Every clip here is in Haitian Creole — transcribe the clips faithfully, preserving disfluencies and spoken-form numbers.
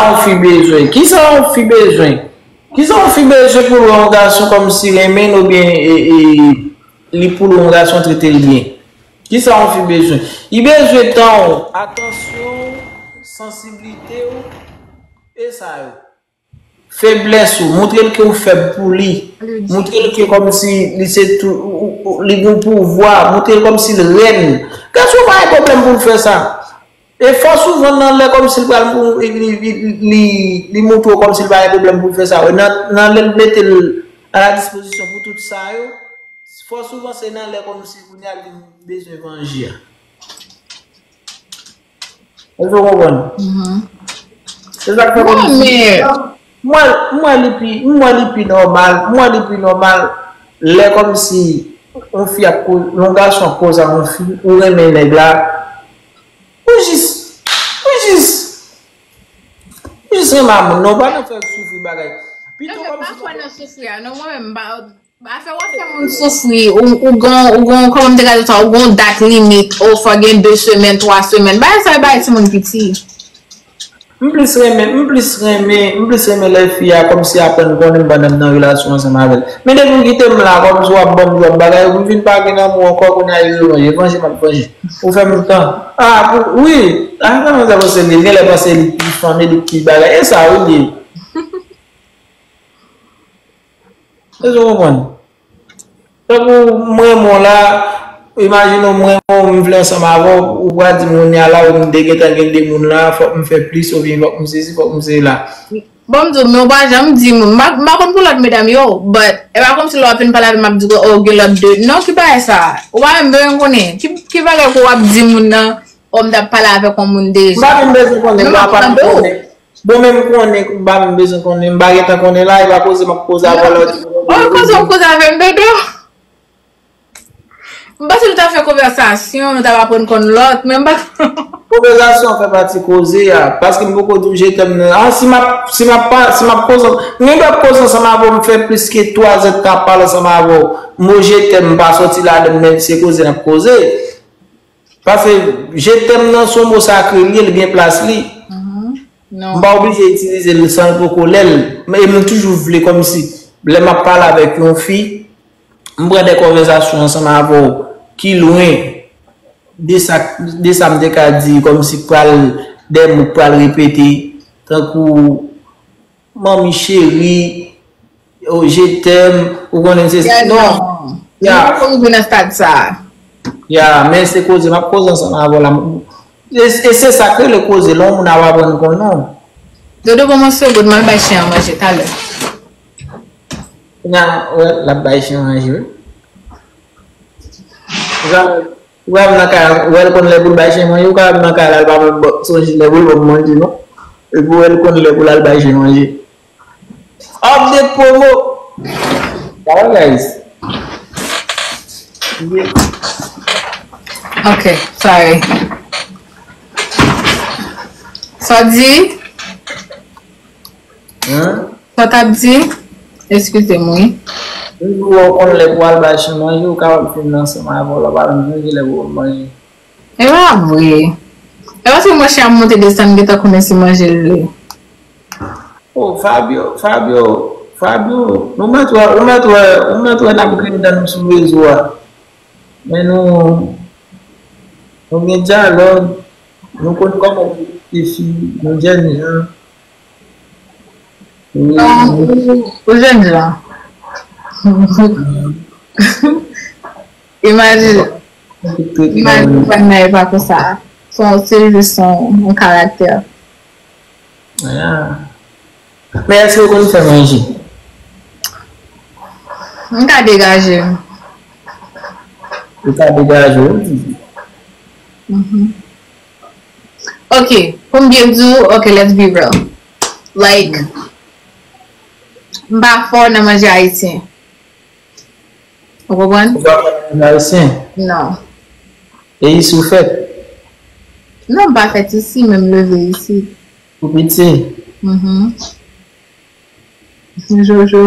yon fi bezwen? Kisa yon fi bezwen? Kisa yon fi bezwen pou l wè yon gason kòmsi renmen l oubyen e, e, li pou l wè yon gason trete l byen? Kisa yon fi bezwen? Li bezwen tan w, atansyon w, sansiblite w, e sa yo. Feblès ou, montre l ke w fèb pou li. Montre l ke kòmsi li se tou, ou, ou, ou, li gen pouvwa, montre l kòmsi l rèn. Gason pa gen pwoblèm pou l fè sa. E fò souvan nan lè kòmsi l pral pou li, li, li, li, li montre w kòmsi l pa gen pwoblèm pou l fè sa. Nan, nan lè l mete l a la dispozisyon pou tout sa yo, fò souvan se nan lè kòmsi kounye a li bezwen vanje a. Èske w konprann? Se sa k fè kòmsi. Mwen, mwen li pi, mwen li pi nòmal, mwen li pi nòmal lè kòmsi yon fi ap koz, yon gason ap koze ak yon fi, ou renmen nèg la, ou jis, ou jis, ou jis renmen a moun nan, ou pa nan fè l soufri bagay. Pito kòmsi. Non, men m pa kwè nan soufri a, non, mwen menm, m pa. Afè w ap fè moun soufri, ou, ou gon, ou gon, kòman m te ka di sa, ou gon dat limit, ou fò gen de semèn, twa semèn. Bagay sa yo bay timoun piti. M plis renmen, m plis renmen, m plis renmen lè fi a kòmsi aprann konnen m pandan m nan relasyon ansanm avè l. Men depi w kite m la, kòmsi w ap ban m dwòt bagay, m vin pa gen lanmou ankò, kounye a li revanje, vanje m ap vanje. Ou fè m tan. Ah, pou, wi, ah, nan sa panse li, genlè panse li pi fanmi, li pi bagay. E sa, wi, li ye. Èske w konprann? Tankou m renmen w la, imajine w m renmen w, m vle ansanm avè w, ou pral di m kounye a la, wi, m te gentan gen de moun la, fòk m fè plis, oubyen fòk m sesi, fòk m sela. Bon, m di w, men w pa janm di moun. M pa, m pa konn pou lòt medam yo, but e pa kòmsi lè w ap vin pale avè m, m ap di w, oh, gen lòt de. Non, ki bagay sa? Ou pa menm bezwen konnen. Ki, ki bagay ke w ap di moun nan, oh, m t ap pale avèk yon moun deja? M pa menm bezwen konnen, m pa menm konnen. Bon, men m konnen, m pa menm bezwen konnen, m pa gentan konnen la, e pa koze m ap koze avè w la, w di m. Oh, koze w ap koze avè m, Dodo? M panse nou t ap fè konvèsasyon, nou t ap aprann konn lòt, men m pa. Konvèsasyon an fè pati koze a, paske m poko di w je t'aime nan. Ah, si m ap, si m ap pa, si m ap koze, m gen dwa koze ansanm avè w, m fè plis ke twa zè k ap pale ansanm avè w. Mo je t'aime pa soti ladan l, men se koze n ap koze. Paske je t'aime nan se yon mo sakre li ye, li gen plas li. M pa oblije itilize l san l poko lè l. E m toujou vle kòmsi, lè m ap pale avèk yon fi, m pran de konvèsasyon ansanm avè w ki lwen de sa, de sa m te ka di, kòmsi pral, de mo k pral repete, tankou, manmi cheri, oh, je t'aime, ou konnen se, non. Non. Ya. Nou poko rive nan stad sa a. Ya, men se koze, m ap koze ansanm avè w la. E, e se sa k rele koze, lè yon moun ap aprann konnen w. Dodo, ban m yon segonn, m al bay chen an manje, talè. Kounye a, wè, l ap bay chen an manje, wi. Ou ka, ou ka vin nan kay la, ou wè l konn lè pou l bay chen manje, ou ka vin nan kay la, l pa menm ba-, sonje lè pou l ban m manje, non. Epi ou wè l konn lè pou l al bay chen manje. Update promo. Sa va, guys? Ok, sorry. Sa w di? Hein? Sa w t ap di? Eskize m, wi. Yon jou ou konn lè pou al bay chen manje, ou kapab fin nan ansanm avè w, lè w pa menm sonje lè pou w manje. E pa vre. E paske mwen chen ap monte desann, gentan konnen se manje l vle. Oh, Fabio, Fabio, Fabio, nou mèt wè, nou mèt wè, nou mèt wè n ap griyen dan nou sou rezo a. Men nou, nou gen dyalòg, nou konn kòman pou fi, nou jèn jan. Ou, ou jèn jan. Imajine, imajine pandan e pa konsa. Se yon, se jis yon, yon karaktè. Ah. Men èske ou konn fè manje? M ka degaje m. Ou ka degaje w, wi. Mhm. Ok, pou m byen di w, ok, let's be real. Like, m pa fò nan manje ayisyen. Ou konprann? Ou pa fò nan manje ayisyen? Non. E isi ou fèt? Non, m pa fèt isi, men m leve isi. Ou piti? Mhm. Jojo.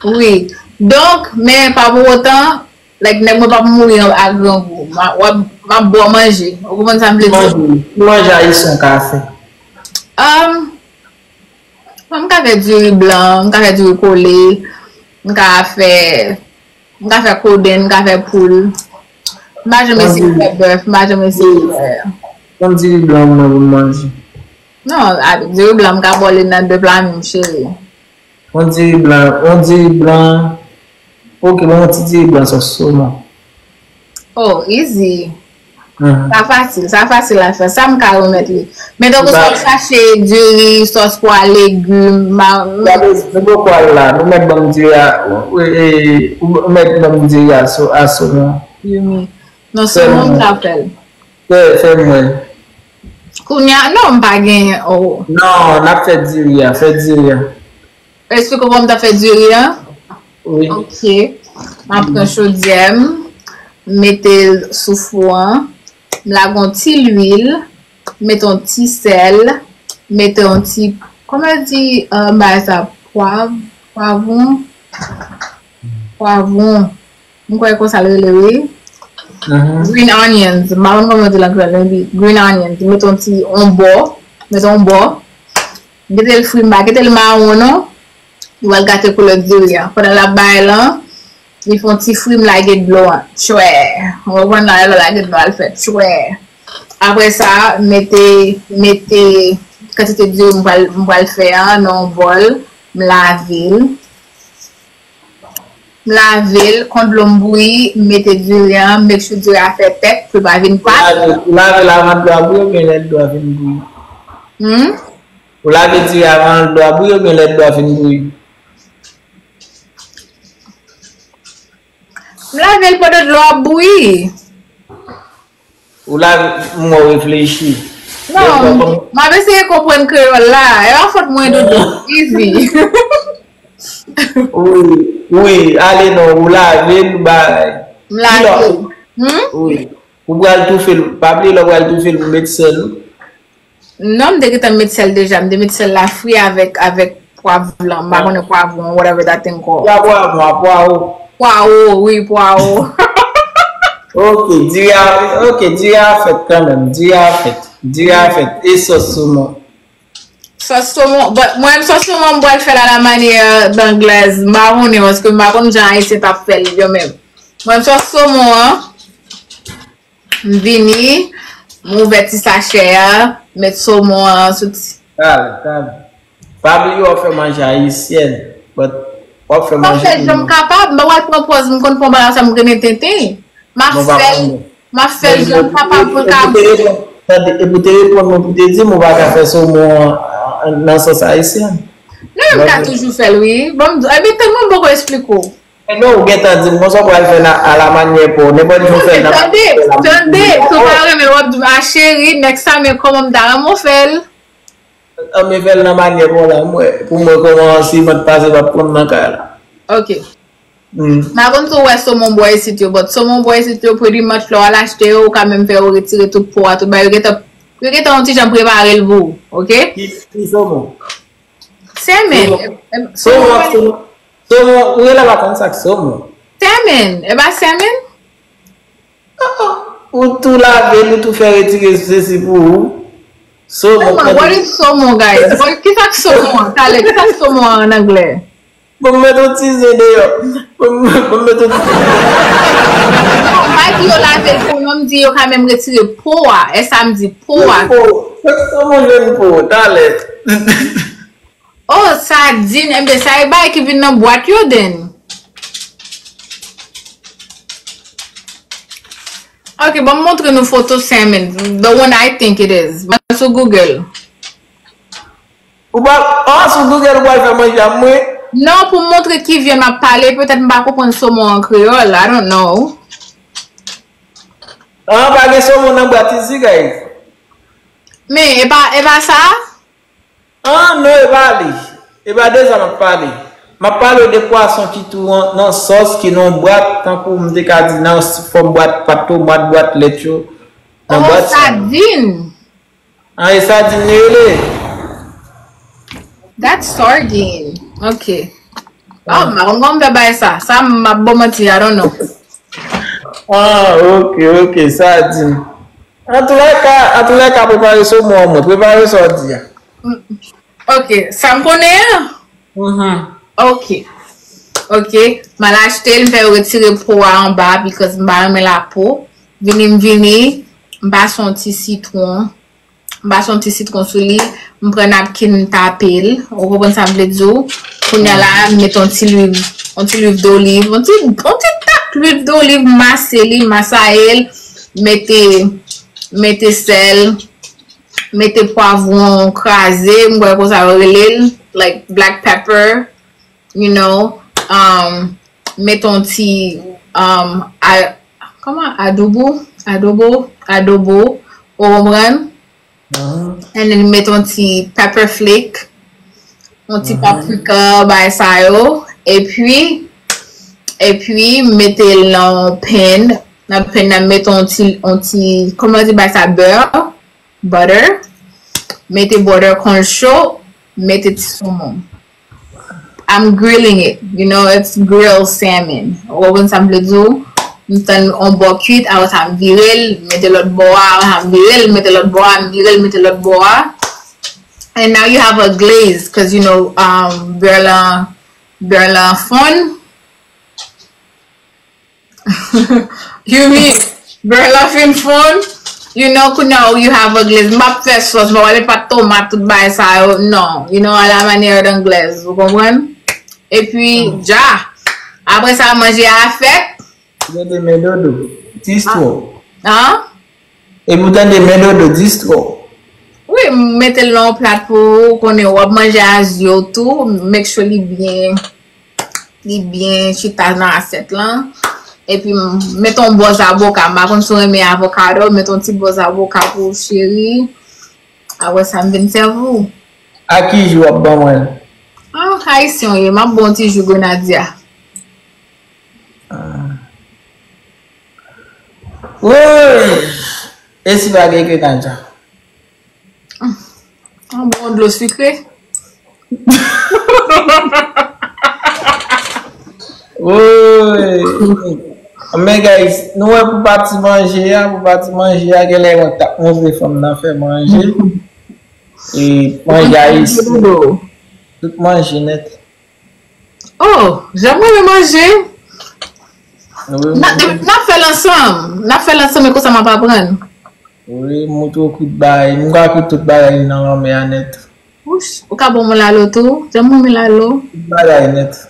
Wi. Donk, men pa pou otan, like, nèg mwen p ap mouri a grangou. M a, w ap, m ap ba w manje. Ou konprann sa m vle di? Manje, manje ayisyen w ka fè. fè diri blan, m ka fè diri kole, m ka fè, m ka fè kodenn, m ka fè poul. M pa janm eseye fè bèf, m pa janm eseye fè. Yon diri blan mwen pou m manje. Non, a, diri blan, m ka bòle nan de pla menm, cheri. Yon diri blan, yon diri blan. Ok, ban m yon ti diri blan sòs somon. Oh, easy. Mhm. Sa fasil, sa fasil a fè. Sa m ka remèt li. Men tankou sòs sache, diri, sòs pwa, legim, ma... Gade, nou poko al la. Nou mèt ban m diri a, e, e, ou mèt ban m diri a so, a somon. Yumi. Non, somon m ka fè l. Fè, fè m wè. Kounya, non, m pa genyen, oh. Non, n ap fè diri a, fè diri a. Esplike w kòman m ta fè diri an? Wi. Ok. M ap pran chodyè m, mete l sou fou an, m lage yon ti lwil, mete yon ti sèl, mete yon ti, kòman yo di, euh, bagay sa, pwav, pwavwon, pwavwon. M kwè konsa l rele, wi. Mhm. Green onions. M pa konn kòman yo di l an kreyòl, men green onions. Mete yon ti, yon bò. Mete yon bò. Kite l fri, m pa kite l mawon, non. Li pral gate koulè diri a. Pandan l ap bay lan, li fè yon ti fri, m lage dlo an. Tchwè. Ou konprann la, lè w lage dlo a, l fè tchwè. Apre sa, mete, mete kantite diri m pral, m pral fè an nan yon bòl. M lave l. M lave l, kon dlo m bouyi, m mete diri an, make sure diri a fè pèk pou l pa vin pat. Ou lave, ou lave l avan dlo a bouyi oubyen lè dlo a fin bouyi? Hmm? Ou lave diri a avan dlo a bouyi oubyen lè dlo a fin bouyi? M lave l pandan dlo a bouyi. Ou la, m wè w reflechi. Non, m ap eseye konprann kreyòl la. E pa fòt mwen, Dodo. Easy. Wi, wi, ale non, ou lave l, bay. M lave l. Hmm? Wi. Ou pral toufe l. Pa bliye lè w pral toufe l, ou met sèl. Non, m te gentan met sèl deja. M te met sèl la fri avèk, avèk pwav lan. M pa konnen pwavwon, whatever that thing called. Pwa, pwa, pwa, pwawo. Pwawo, wi, pwawo. Ok, diri a, ok, diri a fèt kanmenm. Diri a fèt. Diri a fèt. E sòs somon? Sòs somon, but mwen, sòs somon, m pral fè l a la manyè danglèz. M pa konnen, paske m pa konn jan ayisyen t ap fè l yo menm. Mwen, sòs somon an, m vini, m ouvè ti sachè a, met somon an sou ti... Talè, talè. Pa bliye w ap fè manje ayisyèn, but w ap fè manje pou moun. M ap fè jan m kapab, m pa pral pran pòz m konn fè yon bagay sa m grennen tenten. M ap fè l, m ap fè l jan m kapab pou l ka bon. Tande, epi w te reponn mwen pou te di m ou pa ka fè somon an, an, nan sòs ayisyèn. Non, men m ka toujou fè l, wi. Bon, m di, ebyen, tann mwen poko esplike w. Ebyen, ou gentan di m konsa w pral fè l a, a la manyè pa w. Nenpòt jan w fè l nan... Tande, tande, si w pa renmen l, w ap di m, a cheri, nèg sa, men kòman m ta renmen w fè l. An, men fè l nan manyè pa w la, m wè, pou m wè kòman sèmant pase m ap konn nan kay la. Ok. Hmm. M pa konn si w wè somon bò isit yo, but somon bò isit yo, pretty much, lè w al achte yo, ou ka menm fè yo retire tout po a, tout bagay. Yo gentan, yo gentan yon ti jan prepare l pou ou, ok? Ki, ki somon? Sèmèn. Somon. E, e, somon, somon, somon, ou genlè pa konn sa k somon. Sèmèn, e pa sèmèn? Ah, ou tou lave l, ou tou fè retire sesi pou ou. Somon, somon, what is somon, guys? What, kisa k somon an? Talè, kisa k somon an, an anglè? Bon, m met yon ti zen deyò. Bon, m, bon, m met yon ti... Non, m pa di yo lave l pou non, m di yo ka menm retire po a. E sa m di, po a. Po. Somon jwenn po, talè. Oh, sadin. Enben, sa e bagay ki vin nan bwat yo, then. Ok, ban m montre nou foto sèmèn. The one I think it is. Ban sou Google. Ou pa, ah, sou Google ou pral fè manje a mwen? Non, pou m montre ki vyann m ap pale, petèt m pa konprann somon an kreyòl, I don't know. Ah, pa gen somon nan bwat isi, guys. Men, e pa, e pa sa? Ah, non, e pa li. E pa de sa m ap pale. M ap pale de pwason ki tou an, nan sòs, ki nan bwat, tankou m te ka di nan fòm bwat pat tomat, bwat lèt yo. Nan bwat sa. Oh, sadin. Ah, e sadin li rele? That's sardine. Ok. Oh, m pa konn kòman m fè bay sa. Sa m ap ba w manti, I don't know. Ah, ok, ok, sadin. Antoulèka, antoulèka, prepare somon an mwen. Prepare sa w di a. Mm. Ok, sa m konnen an? Mhm. Ok. Ok. M al achte l, m fè yo retire po a anba, because m pa renmen lapo. Vini m vini, m pase yon ti sitwon. M pase yon ti sitwon sou li, m pran napkin, m tape l. Ou konprann sa m vle di w? Kounye a la, m met yon ti lwiv, yon ti lwiv doliv, yon ti, yon ti tak lwiv doliv, m mase li, m masaye l, mete, mete sèl, mete pwavwon kraze, m kwè konsa yo rele l, like black pepper, you know, um, met yon ti, um, a, kòman, adobo, adobo, adobo, ou konprann? And then met yon ti pepper flake, yon ti paprika, bagay sa yo, epi, epi mete l nan yon pan, nan pan nan met yon ti, yon ti, kòman di bagay sa, bè, butter, mete butter kon l cho, mete ti somon. I'm grilling it, you know, it's grilled salmon. Ou konprann sa m vle di w? M tann yon bò kwit, apre sa m vire l, mete lòt bò a, apre sa m vire l, mete lòt bò a, m vire l, mete lòt bò a. And now you have a glaze, cause you know, um, bè lan, bè lan fonn. You mean, bè lan fin fonn, you know, kounye a you have a glaze. M ap fè sòs, m ap met pat tomat, tout bagay sa yo. Non, you know, à la manière d'anglaise, ou konprann? Epi, dja. Apre sa, manje a fèt. Ou tande men dodo, distro. An? Epi ou tande men dodo, distro. Wi, m mete l nan yon plat pou ou, konnen w ap manje a zye w tou, make sure li byen, li byen chita nan asyèt lan. Epi m met yon bò zaboka, m pa konn si w renmen avokado, met yon ti bò zaboka pou ou cheri. Apre sa, m vin sèvi w. A ki ji w ap ban mwen? Ah, Ayisyen w ye, m ap ba w ti ji grenadya. Woy! E si pa gen grenadya? An bon dlo sikre. Woy! Men guys, nou wè pou pati manje a, pou pati manje a, genlè mwen t ap montre fanm nan fè manje. E manje ayisyen. Tout manje nèt. Oh, jan m renmen manje. N ap fè l ansanm. N ap fè l ansanm e konsa m ap aprann. Wi, m montre w kwit bagay. M ka kwit tout bagay nan lanmè a nèt. Wouch, ou ka ban mwen lalo tou? Jan m renmen lalo. Tout bagay nèt.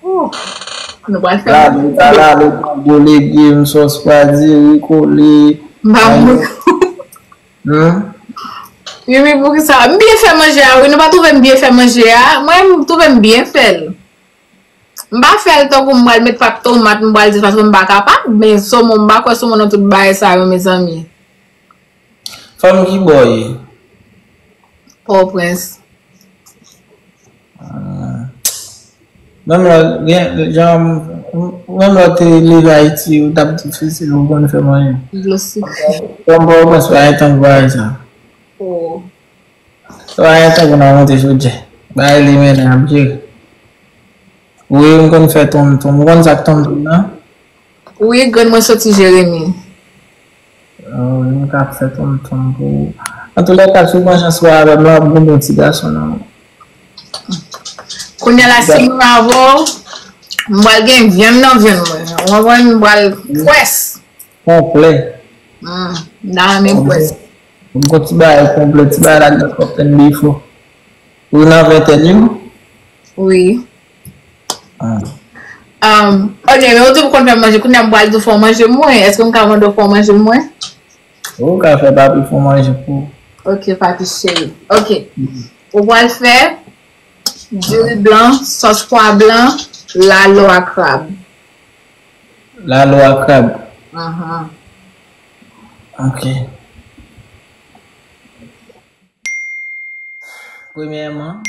Oh, nou pral fè. Lalo, ta lalo, mango, legim, sòs pwa, diri, kole. M pa moun. Hmm? Wi, wi, poukisa? M byen fè manje a, wi. Nou pa twouve m byen fè manje a? Mwen, m twouve m byen fè l. M pa fè l tankou m pral met pat tomat, m pral di paske m pa kapab, men somon, m pa kwè somon nan tout bagay sa yo, mezanmi. Fanm ki bò w ye? Pòtoprens. Menm lè, gen, jan, menm lè w te leve Ayiti, ou t ap difisil, ou konn fè manje. Dlo sikre. Fanm Pòtoprens pa gen tan pou bagay sa. Oh. Sa pa gen tan pou nan monte chodyè. Bay li mennen ap jere. Wi, m konn fè tonmtonm. Ou konn sa k tonmtonm nan? Wi, grann mwen soti Jeremi. Oh, wi, m ka fè tonmtonm pou ou. Antoulèka, si w pran chans ou avè m, w ap gon bon ti gason nan. Kounye a la, si mwen avè w, m pral gen vyann nan vyann mwen. Ou konprann? M pral pwès. Konplè. Hmm, m ta renmen pwès. M gon ti bagay konplè, ti bagay la nan kòpten bifo. Ou nan ventèn ou? Wi. Ah. Um, ok, men ou di ou konn fè manje, kounye a m pral di w fè w manje mwen. Èske m ka mande w fè w manje mwen? Ou ka fè papi fè w manje pou ou. Ok, papi cheri. Ok. Ou pral fè diri blan, sòs pwa blan, lalo a krab. Lalo a krab. Ahan. Ok. Premyèman,